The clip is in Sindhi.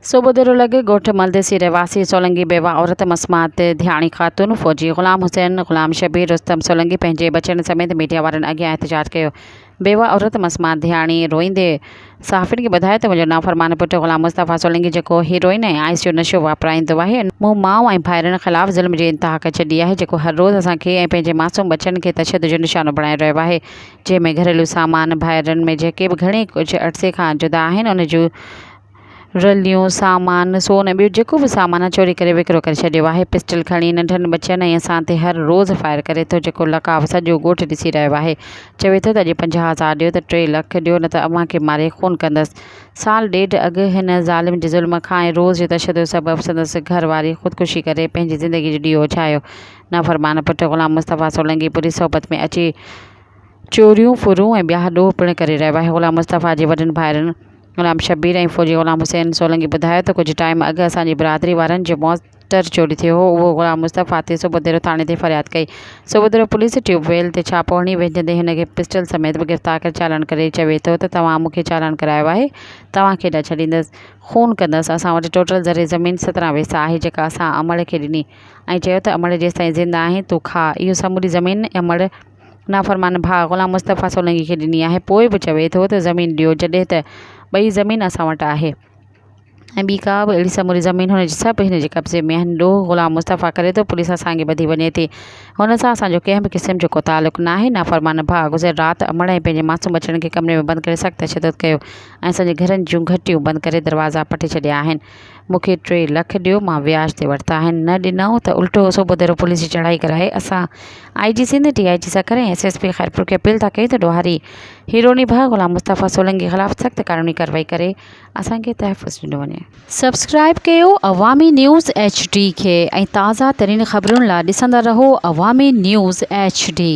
صوبوديرو لڳ ڳوٺ ملديسي رهواسي سولنگي بيوه عورت مسمات ڌياڻي خاتون فوجي غلام حسين، غلام شبير، رستم سولنگي پنهنجي ٻچن سميت ميڊيا وارن اڳيان احتجاج ڪيو. بيوه عورت مسمات ڌياڻي روئيندي صحافين کي ٻڌايو ته منهنجو نافرمان پٽ غلام مصطفيٰ سولنگي جيڪو هيروئن ۽ آئس جو نشو واپرائيندو آهي مون ماء ۽ ڀائرن خلاف ظلم جي انتها ڪري ڇڏي آهي جيڪو هر روز اسان کي ۽ پنهنجي معصوم ٻچن کي تشدد جو نشانو بڻائي رهيو آهي جنهن ۾ گهريلو سامان ڀائرن ۾ جيڪي به گهڻي ڪجهه عرصي کان جدا آهن ان جون رليون، سامان، سون ۽ ٻيو جيڪو به سامان چوري ڪري وڪرو ڪري ڇڏيو آهي. پسٽل کڻي ننڍن ٻچن ۽ اسان تي هر روز فائر ڪري ٿو جيڪو لقاء سڄو ڳوٺ ڏسي رهيو آهي. چوي ٿو ته اڄ 50 هزار ڏيو ته ٽي لک ڏيو نه ته اوهان کي ماري خون ڪندس. سال ڏيڍ اڳ هن ظالم جي ظلم کان ۽ روز جي تشدد سبب سندس گهر واري خودڪشي ڪري پنهنجي زندگي جو ڏيئو اجهايو. نافرمان پٽ غلام مصطفيٰ سولنگي بري صحبت ۾ اچي چوريون، ڦرون ۽ ٻيا ڏوهه پڻ ڪري رهيو آهي. غلام مصطفيٰ جي وڏن ڀائرن غلام شبير ۽ فوجي غلام حسين سولنگي ٻڌايو ته ڪجهه ٽائيم اڳ اسان جي برادري وارن جو موٽر چوري ٿيو هو اهو غلام مصطفيٰ تي صوڀوديرو ٿاڻي تي فرياد ڪئي صوڀوديرو پوليس ٽيوب ويل تي ڇاپو هڻي ويهجندي هن کي پسٽل سميت به گرفتار ڪري چالان ڪري چوي ٿو ته توهان مون کي چالان ڪرايو آهي توهان کي نه ڇڏيندس خون ڪندس اسان وٽ ٽوٽل زرعي زمين 17 ويسا آهي جيڪا اسان امڙ کي ڏني ۽ چيو ته امڙ جيستائين زنده آهين تون کاء اهو سموري زمين امڙ نافرمان ڀاء غلام مصطفيٰ سولنگي کي ڏني آهي پوء به چوي ٿو ته زمين ڏيو جڏهن ته ٻئي زمين اسان وٽ آهي ۽ ٻي ڪا به اهڙي سموري زمين هن جي سڀ هن جي قبضي ۾ آهن ڏوهه غلام مصطفيٰ ڪري ٿو پوليس اسان کي ٻڌي وڃي ٿي هن سان اسان جو ڪنهن به قسم جو ڪو تعلق ناهي نافرمان ڀاء گذريل رات امڙ ۽ پنهنجي معصوم ٻچڙن کي ڪمري ۾ بند ڪري سخت تشدد ڪيو ۽ اسان جي گهرن جون گهٽيون بند ڪري دروازا پٽي ڇڏيا آهن مون کي ٽي لک ڏيو مان وياج تي ورتا آهن نه ڏنائون ته الٽو سوڀوديرو پوليس جي چڙهائي ڪرائي اسان I G Sindh D I G Sukkur ۽ S S P Khairpur کي اپيل ٿا ڪيون ته ڏوهاري هيروني ڀاء غلام مصطفيٰ سولنگي خلاف سخت قانوني ڪارروائي ڪري اسان کي تحفظ ڏنو وڃي. سبسڪرائب ڪيو عوامي نيوز ايڇ ڊي کي ۽ تازه ترين خبرن لا ڏسندا رهو عوامي نيوز ايڇ ڊي.